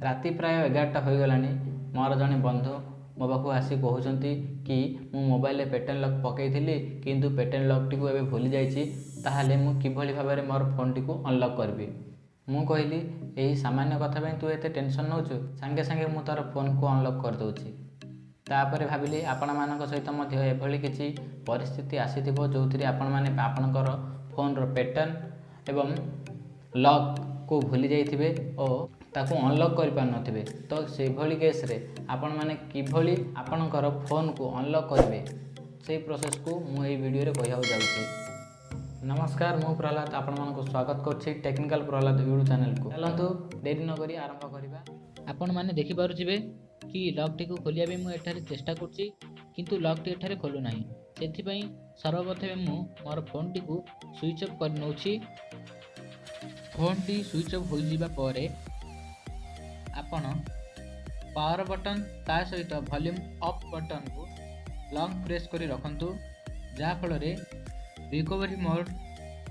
ରାତି ପ୍ରାୟ 11ଟା ହୋଇଗଲାଣି। ମୋର ଜଣେ ବନ୍ଧୁ ମୋ ପାଖକୁ ଆସି କହୁଛନ୍ତି କି ମୁଁ ମୋବାଇଲରେ ପ୍ୟାଟର୍ନ ଲକ୍ ପକାଇଥିଲି, କିନ୍ତୁ ପ୍ୟାଟର୍ନ ଲକ୍ଟିକୁ ଏବେ ଭୁଲି ଯାଇଛି। ତାହେଲେ ମୁଁ କିଭଳି ଭାବରେ ମୋର ଫୋନ୍ଟିକୁ ଅନଲକ୍ କରିବି? ମୁଁ କହିଲି, ଏହି ସାମାନ୍ୟ କଥା ପାଇଁ ତୁ ଏତେ ଟେନସନ୍ ନେଉଛୁ? ସାଙ୍ଗେ ସାଙ୍ଗେ ମୁଁ ତା'ର ଫୋନ୍କୁ ଅନଲକ୍ କରିଦେଉଛି। ତାପରେ ଭାବିଲି, ଆପଣମାନଙ୍କ ସହିତ ମଧ୍ୟ ଏଭଳି କିଛି ପରିସ୍ଥିତି ଆସିଥିବ, ଯେଉଁଥିରେ ଆପଣମାନେ ଆପଣଙ୍କର ଫୋନ୍ର ପ୍ୟାଟର୍ନ ଏବଂ ଲକ୍କୁ ଭୁଲି ଯାଇଥିବେ ଓ ତାକୁ ଅନଲକ୍ କରିପାରୁନଥିବେ। ତ ସେଭଳି କେସ୍ରେ ଆପଣମାନେ କିଭଳି ଆପଣଙ୍କର ଫୋନ୍କୁ ଅନଲକ୍ କରିବେ, ସେଇ ପ୍ରୋସେସ୍କୁ ମୁଁ ଏଇ ଭିଡ଼ିଓରେ କହିବାକୁ ଯାଉଛି। ନମସ୍କାର, ମୁଁ ପ୍ରହ୍ଲାଦ, ଆପଣମାନଙ୍କୁ ସ୍ୱାଗତ କରୁଛି ଟେକ୍ନିକାଲ ପ୍ରହ୍ଲାଦ ୟୁଟ୍ୟୁବ୍ ଚ୍ୟାନେଲକୁ। ଚାଲନ୍ତୁ, ଡେରି ନକରି ଆରମ୍ଭ କରିବା। ଆପଣମାନେ ଦେଖିପାରୁଥିବେ କି ଲକ୍ଟିକୁ ଖୋଲିବା ପାଇଁ ମୁଁ ଏଠାରେ ଚେଷ୍ଟା କରୁଛି, କିନ୍ତୁ ଲକ୍ଟି ଏଠାରେ ଖୋଲୁନାହିଁ। ସେଥିପାଇଁ ସର୍ବପ୍ରଥମେ ମୁଁ ମୋର ଫୋନ୍ଟିକୁ ସୁଇଚ୍ ଅଫ୍ କରିନେଉଛି। ଫୋନ୍ଟି ସୁଇଚ୍ ଅଫ୍ ହୋଇଯିବା ପରେ ଆପଣ ପାୱାର ବଟନ୍ ତା ସହିତ ଭଲ୍ୟୁମ୍ ଅପ୍ ବଟନ୍କୁ ଲଙ୍ଗ୍ ପ୍ରେସ୍ କରି ରଖନ୍ତୁ, ଯାହାଫଳରେ ରିକଭରି ମୋଡ଼୍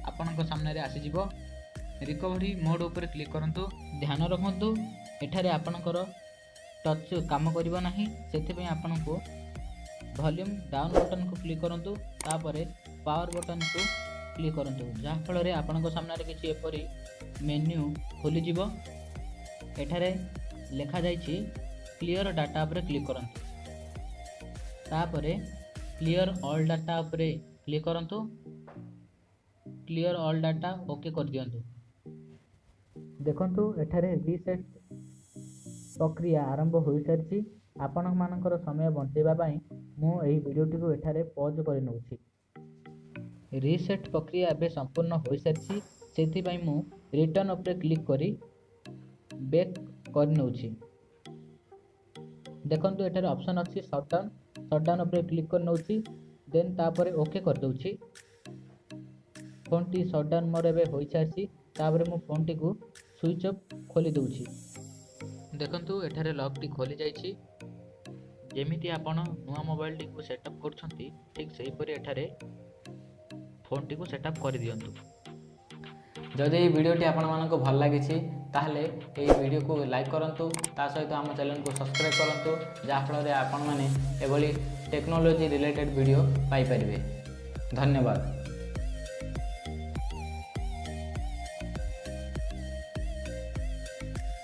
ଆପଣଙ୍କ ସାମ୍ନାରେ ଆସିଯିବ। ରିକଭରି ମୋଡ଼୍ ଉପରେ କ୍ଲିକ୍ କରନ୍ତୁ। ଧ୍ୟାନ ରଖନ୍ତୁ, ଏଠାରେ ଆପଣଙ୍କର ଟଚ୍ କାମ କରିବ ନାହିଁ। ସେଥିପାଇଁ ଆପଣଙ୍କୁ ଭଲ୍ୟୁମ୍ ଡାଉନ୍ ବଟନ୍କୁ କ୍ଲିକ୍ କରନ୍ତୁ, ତାପରେ ପାୱାର ବଟନ୍କୁ କ୍ଲିକ୍ କରନ୍ତୁ, ଯାହାଫଳରେ ଆପଣଙ୍କ ସାମ୍ନାରେ କିଛି ଏପରି ମେନ୍ୟୁ ଖୋଲିଯିବ। ଏଠାରେ ଲେଖାଯାଇଛି କ୍ଲିଅର ଡାଟା ଉପରେ କ୍ଲିକ୍ କରନ୍ତୁ। ତାପରେ କ୍ଲିଅର ଅଲ୍ ଡାଟା ଉପରେ କ୍ଲିକ୍ କରନ୍ତୁ। କ୍ଲିଅର ଅଲ୍ ଡାଟା ଓକେ କରିଦିଅନ୍ତୁ। ଦେଖନ୍ତୁ, ଏଠାରେ ରିସେଟ୍ ପ୍ରକ୍ରିୟା ଆରମ୍ଭ ହୋଇସାରିଛି। ଆପଣମାନଙ୍କର ସମୟ ବଞ୍ଚାଇବା ପାଇଁ ମୁଁ ଏହି ଭିଡ଼ିଓଟିକୁ ଏଠାରେ ପଜ୍ କରିନେଉଛି। ରିସେଟ୍ ପ୍ରକ୍ରିୟା ଏବେ ସମ୍ପୂର୍ଣ୍ଣ ହୋଇସାରିଛି। ସେଥିପାଇଁ ମୁଁ ରିଟର୍ନ ଉପରେ କ୍ଲିକ୍ କରି ବେକ୍ କରିନେଉଛି। ଦେଖନ୍ତୁ, ଏଠାରେ ଅପସନ୍ ଅଛି ସଟ୍ଡାଉନ୍। ସଟ୍ଡାଉନ୍ ଉପରେ କ୍ଲିକ୍ କରିନେଉଛି, ଦେନ୍ ତାପରେ ଓକେ କରିଦେଉଛି। ଫୋନ୍ଟି ସଟ୍ଡାଉନ୍ ମୋର ଏବେ ହୋଇସାରିଛି। ତାପରେ ମୁଁ ଫୋନ୍ଟିକୁ ସୁଇଚ୍ ଅଫ୍ ଖୋଲି ଦେଉଛି। ଦେଖନ୍ତୁ, ଏଠାରେ ଲକ୍ଟି ଖୋଲି ଯାଇଛି। ଯେମିତି ଆପଣ ନୂଆ ମୋବାଇଲଟିକୁ ସେଟଅପ୍ କରୁଛନ୍ତି, ଠିକ୍ ସେହିପରି ଏଠାରେ ଫୋନ୍ଟିକୁ ସେଟଅପ୍ କରିଦିଅନ୍ତୁ। ଯଦି ଏହି ଭିଡ଼ିଓଟି ଆପଣମାନଙ୍କୁ ଭଲ ଲାଗିଛି, ତାହେଲେ ଏହି ଭିଡ଼ିଓକୁ ଲାଇକ୍ କରନ୍ତୁ, ତା ସହିତ ଆମ ଚ୍ୟାନେଲକୁ ସବସ୍କ୍ରାଇବ୍ କରନ୍ତୁ, ଯାହାଫଳରେ ଆପଣମାନେ ଏଭଳି ଟେକ୍ନୋଲୋଜି ରିଲେଟେଡ଼୍ ଭିଡ଼ିଓ ପାଇପାରିବେ। ଧନ୍ୟବାଦ।